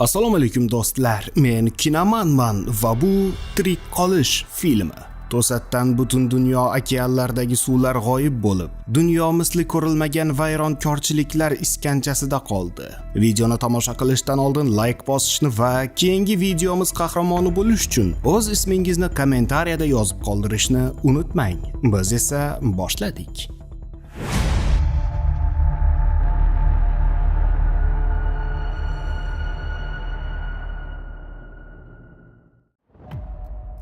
Assalomu alaykum do'stlar, men Kinomanman va bu Tirik qolish filmi. To'satdan butun dunyo okeanlardagi suvlar g'oyib bo'lib, dunyo misli ko'rilmagan vayronkorchiliklar iskanjasida qoldi. Videoni tomosha qilishdan oldin like bosishni va keyingi videomiz qahramoni bo'lish uchun o'z ismingizni kommentariyada yozib qoldirishni unutmang. Biz esa boshladik.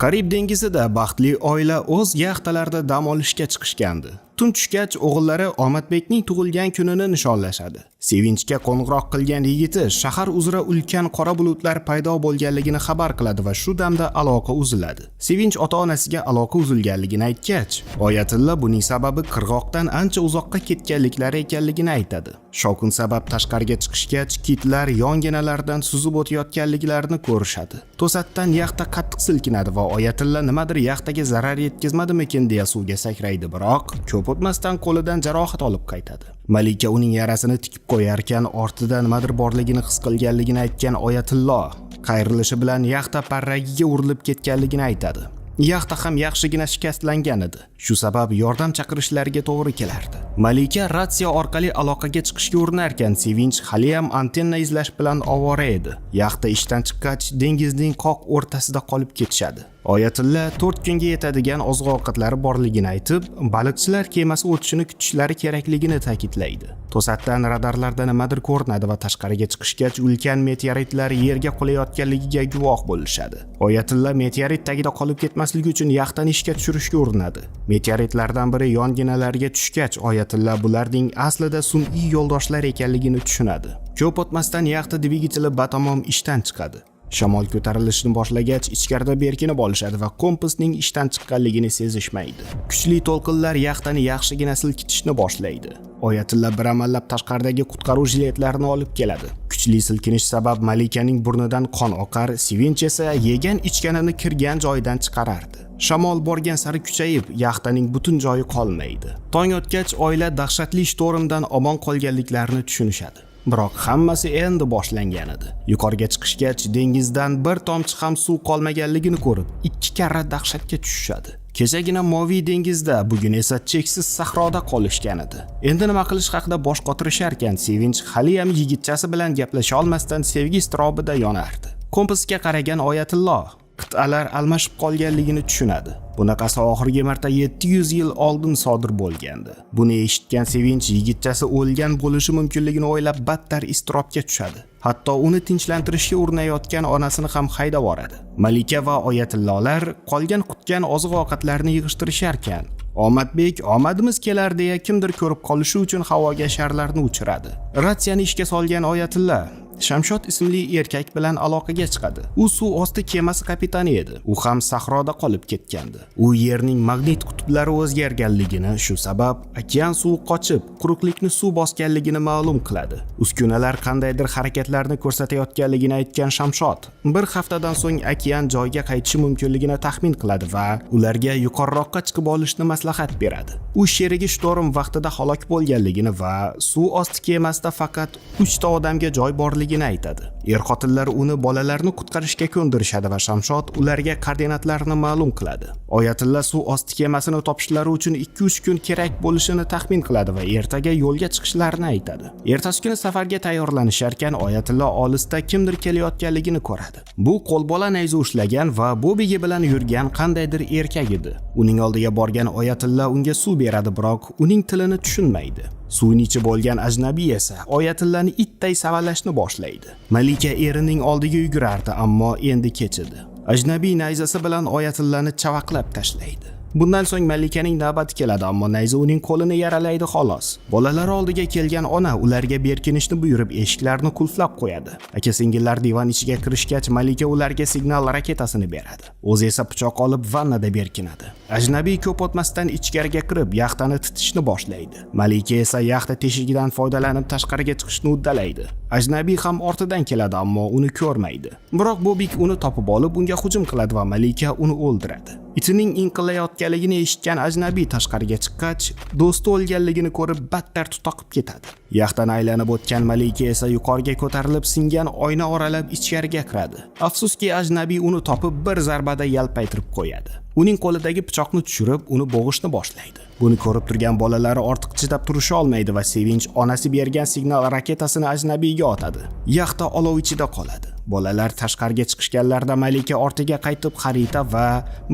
Karib dengizida baxtli oila o'z yaxtalarida dam olishga chiqishgandi. Tun tushgach, o'g'illari Omadbekning tug'ilgan kunini nishonlashadi. Sevinchga qo'ng'iroq qilgan yigiti shahar uzra ulkan qora bulutlar paydo bo'lganligini xabar qiladi va shu damda aloqa uziladi. Sevinch ota-onasiga aloqa uzilganligini aytgach, Oyatilla buning sababi qirg'oqdan ancha uzoqqa ketganliklari ekanligini aytadi. Shovqin sabab tashqariga chiqishgach, kitlar yonginalaridan suzib o'tayotganliklarini ko'rishadi. To'satdan yaxta qattiq silkinadi va Oyatilla nimadir yaxtaga zarar yetkazmadimikin deya suvga sakraydi, biroq ko'p o'tmasdan qo'lidan jarohat olib qaytadi. Malika uning yarasini tikib qo'yarkan, ortida nimadir borligini his qilganligini aytgan Oyatillo qayrilishi bilan yaxta parragiga urilib ketganligini aytadi. Yaxta ham yaxshigina shikastlangan edi. Shu sabab yordam chaqirishlariga to'g'ri kelardi. Malika ratsiya orqali aloqaga chiqishga urinarkan, Sevinch haliyam antenna izlash bilan ovora edi. Yaxta ishdan chiqqach, dengizning qoq o'rtasida qolib ketishadi. Oyatilla 4 kunga yetadigan oziq-ovqatlari borligini aytib, baliqchilar kemasi o'tishini kutishlari kerakligini ta'kidlaydi. To'satdan radarlarda nimadir ko'rinadi va tashqariga chiqishgach ulkan meteoritlar yerga qulayotganligiga guvoh bo'lishadi. Oyatilla meteorit tagida qolib ketmasligi uchun yaxtani ishga tushirishga urinadi. Meteoritlardan biri yonginalariga tushgach, Oyatilla bularning aslida sun'iy yo'ldoshlar ekanligini tushunadi. Ko'p o'tmasdan yaxta dvigateli batamom ishdan chiqadi. Shamol ko'tarilishni boshlagach, ichkarida berkinib olishadi va kompasning ishdan chiqqanligini sezishmaydi. Kuchli to'lqinlar yaxtani yaxshigina silkitishni boshlaydi. Oyatilla bir amallab tashqaridagi qutqaruv jiletlarini olib keladi. Kuchli silkinish sabab Malikaning burnidan qon oqar, Sevinch esa yegan ichganini kirgan joyidan chiqarardi. Shamol borgan sari kuchayib, yaxtaning butun joyi qolmaydi. Tong otgach, oila dahshatli shtormdan omon qolganliklarini tushunishadi. Biroq hammasi endi boshlangan edi. Yuqoriga chiqishgach, dengizdan bir tomchi ham suv qolmaganligini ko'rib, ikki karra dahshatga tushishadi. Kechagina moviy dengizda, bugun esa cheksiz sahroda qolishgan edi. Endi nima qilish haqida bosh qotirisharkan, Sevinch haliyam yigitchasi bilan gaplasha olmasdan sevgi iztirobida yonardi. Kompasga qaragan Oyatillo qit'alar almashib qolganligini tushunadi. Bunaqasi oxirgi marta 700 yil oldin sodir bo'lgandi. Buni eshitgan Sevinch yigitchasi o'lgan bo'lishi mumkinligini o'ylab battar iztirobga tushadi. Hatto uni tinchlantirishga urinayotgan onasini ham haydab yuboradi. Malika va Oyatillolar qolgan qutgan oziq-ovqatlarni yig'ishtirisharkan, Omadbek omadimiz kelar deya kimdir ko'rib qolishi uchun havoga sharlarni uchiradi. Ratsiyani ishga solgan Oyatilla Shamshod ismli erkak bilan aloqaga chiqadi. U suv osti kemasi kapitani edi. U ham sahroda qolib ketgandi. U yerning magnit qutblari o'zgarganligini, shu sabab okean suvi qochib, quruqlikni suv bosganligini ma'lum qiladi. Uskunalar qandaydir harakatlarni ko'rsatayotganligini aytgan Shamshod bir haftadan so'ng okean joyiga qaytishi mumkinligini taxmin qiladi va ularga yuqoriroqqa chiqib olishni maslahat beradi. U sherigi shtorm vaqtida halok bo'lganligini va suv osti kemasida faqat 3 ta odamga joy borligini aytadi. Er-xotinlar uni bolalarni qutqarishga ko'ndirishadi va Shamshod ularga koordinatlarni ma'lum qiladi. Oyatilla suv osti kemasini topishlari uchun 2-3 kun kerak bo'lishini taxmin qiladi va ertaga yo'lga chiqishlarini aytadi. Ertasi kuni safarga tayyorlanisharkan Oyatilla olisda kimdir kelayotganligini ko'radi. Bu qo'lbola nayza ushlagan va bobigi bilan yurgan qandaydir erkak edi. Uning oldiga borgan Oyatilla unga suv beradi, biroq uning tilini tushunmaydi. Suvni ichib bo'lgan ajnabiy esa Oyatillani itday savalashni boshlaydi. Malika erining oldiga yugurardi, ammo endi kech edi. Ajnabiy nayzasi bilan Oyatillani chavaqlab tashlaydi. Bundan so'ng Malikaning navbati keladi, ammo nayza uning qo'lini yaralaydi xolos. Bolalar oldiga kelgan ona ularga berkinishni buyurib, eshiklarni qulflab qo'yadi. Aka-singillar divan ichiga kirishgach, Malika ularga signal raketasini beradi. O'zi esa pichoq olib vannada berkinadi. Ajnabiy ko'p o'tmasdan ichkariga kirib, yaxtani titishni boshlaydi. Malika esa yaxta teshigidan foydalanib tashqariga chiqishni uddalaydi. Ajnabiy ham ortidan keladi, ammo uni ko'rmaydi. Biroq Bobik uni topib olib, unga hujum qiladi va Malika uni o'ldiradi. Itining inqillayotganligini eshitgan ajnabiy tashqariga chiqqach, do'sti o'lganligini ko'rib battar tutaqib ketadi. Yaxtani aylanib o'tgan Malika esa yuqoriga ko'tarilib, singan oyna oralab ichkariga kiradi. Afsuski, ajnabiy uni topib bir zarbada yalpaytirib qo'yadi. Uning qo'lidagi pichoqni tushirib, uni bo'g'ishni boshlaydi. Buni ko'rib turgan bolalari ortiq chidab turisha olmaydi va Sevinch onasi bergan signal raketasini ajnabiyga otadi. Yaxta olov ichida qoladi. Bolalar tashqariga chiqishganlarida Malika ortiga qaytib xarita va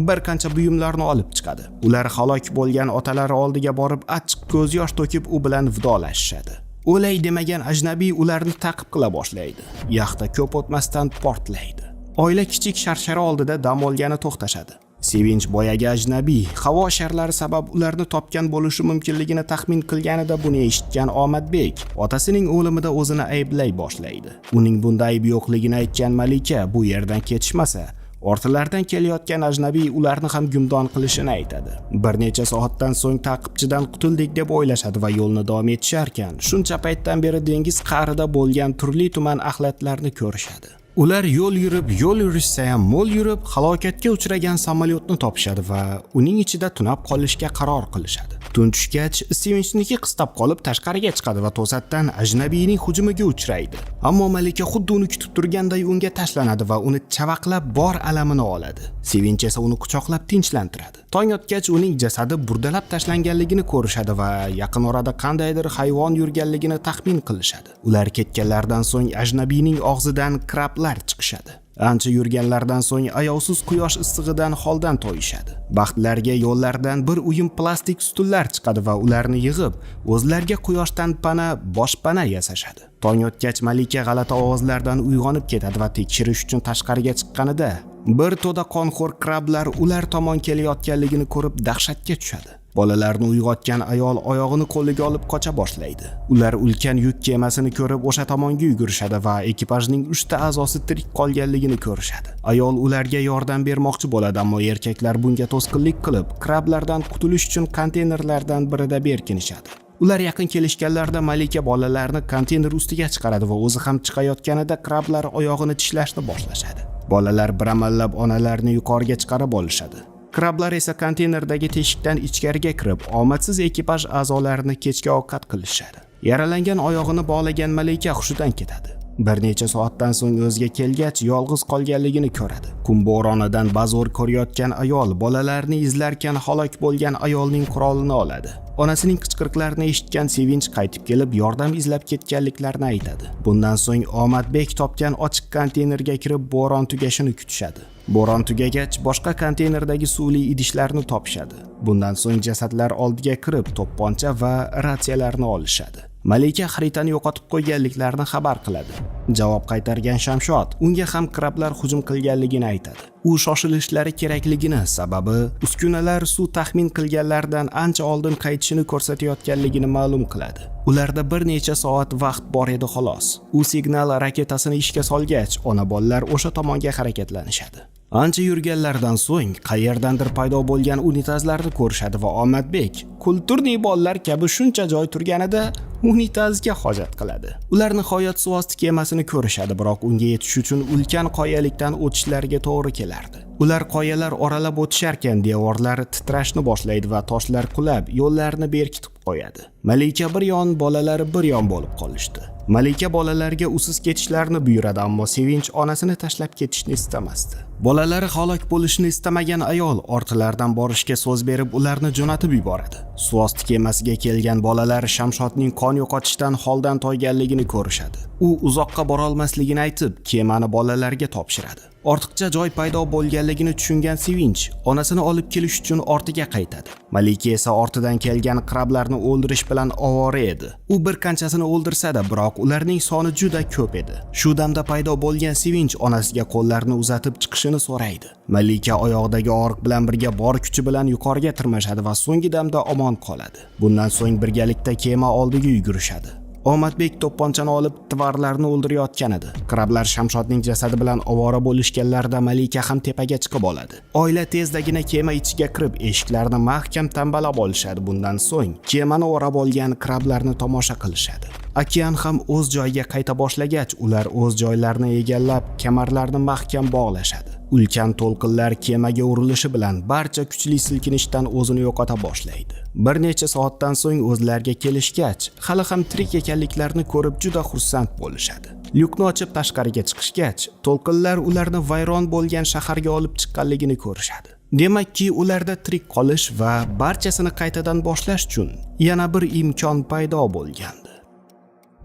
bir qancha buyumlarni olib chiqadi. Ular halok bo'lgan otalari oldiga borib achchiq ko'z yosh to'kib u bilan vidolashishadi. O'lay demagan ajnabiy ularni ta'qib qila boshlaydi. Yaxta ko'p o'tmasdan portlaydi. Oila kichik sharshara oldida dam olgani to'xtashadi. Sevinch boyagi ajnabiy havo sharlari sabab ularni topgan bo'lishi mumkinligini taxmin qilganida buni eshitgan Omadbek otasining o'limida o'zini ayblay boshlaydi. Uning bunda aybi yo'qligini aytgan Malika bu yerdan ketishmasa, ortalaridan kelayotgan ajnabiy ularni ham gumdon qilishini aytadi. Bir necha soatdan so'ng ta'qibchidan qutuldik deb o'ylashadi va yo'lni davom etisharkan, shuncha paytdan beri dengiz qa'rida bo'lgan turli tuman axlatlarni ko'rishadi. Ular yo'l yurib, yo'l yurishsa ham mo'l yurib, halokatga uchragan samolyotni topishadi va uning ichida tunab qolishga qaror qilishadi. Tun tushgach, Sevinchniki qistab qolib tashqariga chiqadi va to'satdan ajnabiyning hujumiga uchraydi. Ammo Malika xuddi uni kutib turganday unga tashlanadi va uni chavaqlab bor alamini oladi. Sevinch esa uni quchoqlab tinchlantiradi. Tong otgach uning jasadi burdalab tashlanganligini ko'rishadi va yaqin orada qandaydir hayvon yurganligini taxmin qilishadi. Ular ketganlaridan so'ng ajnabiyning og'zidan krablar chiqishadi. Ancha yurganlaridan so'ng ayovsiz quyosh issig'idan holdan toyishadi. Baxtlariga yo'llardan bir uyum plastik stullar chiqadi va ularni yig'ib, o'zlariga quyoshdan pana, boshpana yasashadi. Tong otgach Malika g'alati ovozlardan uyg'onib ketadi va tekshirish uchun tashqariga chiqqanida bir to'da qonxo'r krablar ular tomon kelayotganligini ko'rib dahshatga tushadi. Bolalarni uyg'otgan ayol oyog'ini qo'liga olib qocha boshlaydi. Ular ulkan yuk kemasini ko'rib o'sha tomonga yugurishadi va ekipajning 3 ta a'zosi tirik qolganligini ko'rishadi. Ayol ularga yordam bermoqchi bo'ladi, ammo erkaklar bunga to'sqinlik qilib, krablardan qutulish uchun konteynerlardan birida berkinishadi. Ular yaqin kelishganlarida Malika bolalarni konteyner ustiga chiqaradi va o'zi ham chiqayotganida krablar oyog'ini tishlashni boshlashadi. Bolalar bir amallab onalarini yuqoriga chiqarib olishadi. Krablar esa konteynerdagi teshikdan ichkariga kirib, omadsiz ekipaj a'zolarini kechki ovqat qilishadi. Yaralangan oyog'ini bog'lagan Malika hushidan ketadi. Bir necha soatdan so'ng o'ziga kelgach, yolg'iz qolganligini ko'radi. Qum bo'ronidan bazo'r ko'rayotgan ayol bolalarni izlarkan halok bo'lgan ayolning qurolini oladi. Onasining qichqiriqlarini eshitgan Sevinch qaytib kelib, yordam izlab ketganliklarini aytadi. Bundan so'ng Omadbek topgan ochiq konteynerga kirib bo'ron tugashini kutishadi. Bo'ron tugagach, boshqa konteynerdagi suvli idishlarni topishadi. Bundan so'ng jasadlar oldiga kirib, to'pponcha va ratsiyalarni olishadi. Malika xaritani yo'qotib qo'yganliklarini xabar qiladi. Javob qaytargan Shamshod unga ham krablar hujum qilganligini aytadi. U shoshilishlari kerakligini, sababi uskunalar suv taxmin qilganlaridan ancha oldin qaytishini ko'rsatayotganligini ma'lum qiladi. Ularda bir necha soat vaqt bor edi xolos. U signal raketasini ishga solgach, ona bolalar o'sha tomonga harakatlanishadi. Ancha yurganlaridan so'ng qayerdandir paydo bo'lgan unitazlarni ko'rishadi va Omadbek культурный bolalar kabi shuncha joy turganida unitazga hojat qiladi. Ular nihoyat suvosti kemasini ko'rishadi, biroq unga yetish uchun ulkan qoyalikdan o'tishlariga to'g'ri kelardi. Ular qoyalar oralab o'tisharkan devorlar titrashni boshlaydi va toshlar qulab, yo'llarni berkitib qo'yadi. Malika bir yon, bolalari bir yon bo'lib qolishdi. Malika bolalarga usiz ketishlarini buyuradi, ammo Sevinch onasini tashlab ketishni istamasdi. Bolalari halok bo'lishini istamagan ayol ortilaridan borishga so'z berib, ularni jo'natib yuboradi. Suvosti kemasiga kelgan bolalar Shamshodning qon yo'qotishdan holdan toyganligini ko'rishadi. U uzoqqa borolmasligini aytib, kemani bolalarga topshiradi. Ortiqcha joy paydo bo'lganligini tushungan Sevinch onasini olib kelish uchun ortiga qaytadi. Malika esa ortidan kelgan krablarni o'ldirish bilan ovora edi. U bir qanchasini o'ldirsa-da, biroq ularning soni juda ko'p edi. Shu damda paydo bo'lgan Sevinch onasiga qo'llarini uzatib chiqishini so'raydi. Malika oyog'idagi og'riq bilan birga bor kuchi bilan yuqoriga tirmashadi va so'nggi damda omon qoladi. Bundan so'ng birgalikda kema oldiga yugurishadi. Omadbek to'pponchani olib тварь larni o'ldirayotgan edi. Krablar Shamshodning jasadi bilan ovora bo'lishganlarida Malika ham tepaga chiqib oladi. Oila tezdagina kema ichiga kirib, eshiklarni mahkam tambalab olishadi. Bundan so'ng kemani o'rab olgan krablarni tomosha qilishadi. Okean ham o'z joyiga qayta boshlagach, ular o'z joylarini egallab, kamarlarni mahkam bog'lashadi. Ulkan to'lqinlar kemaga urilishi bilan barcha kuchli silkinishdan o'zini yo'qota boshlaydi. Bir necha soatdan so'ng o'zlariga kelishgach, hali ham tirik ekanliklarini ko'rib juda xursand bo'lishadi. Lyukni ochib tashqariga chiqishgach, to'lqinlar ularni vayron bo'lgan shaharga olib chiqqanligini ko'rishadi. Demakki, ularda tirik qolish va barchasini qaytadan boshlash uchun yana bir imkon paydo bo'lgandi.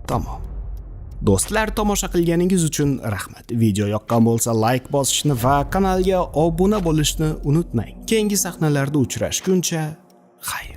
Tamom. Do'stlar, tomosha qilganingiz uchun rahmat. Video yoqqan bo'lsa, like bosishni va kanalga obuna bo'lishni unutmang. Keyingi sahnalarda uchrashguncha, xayr.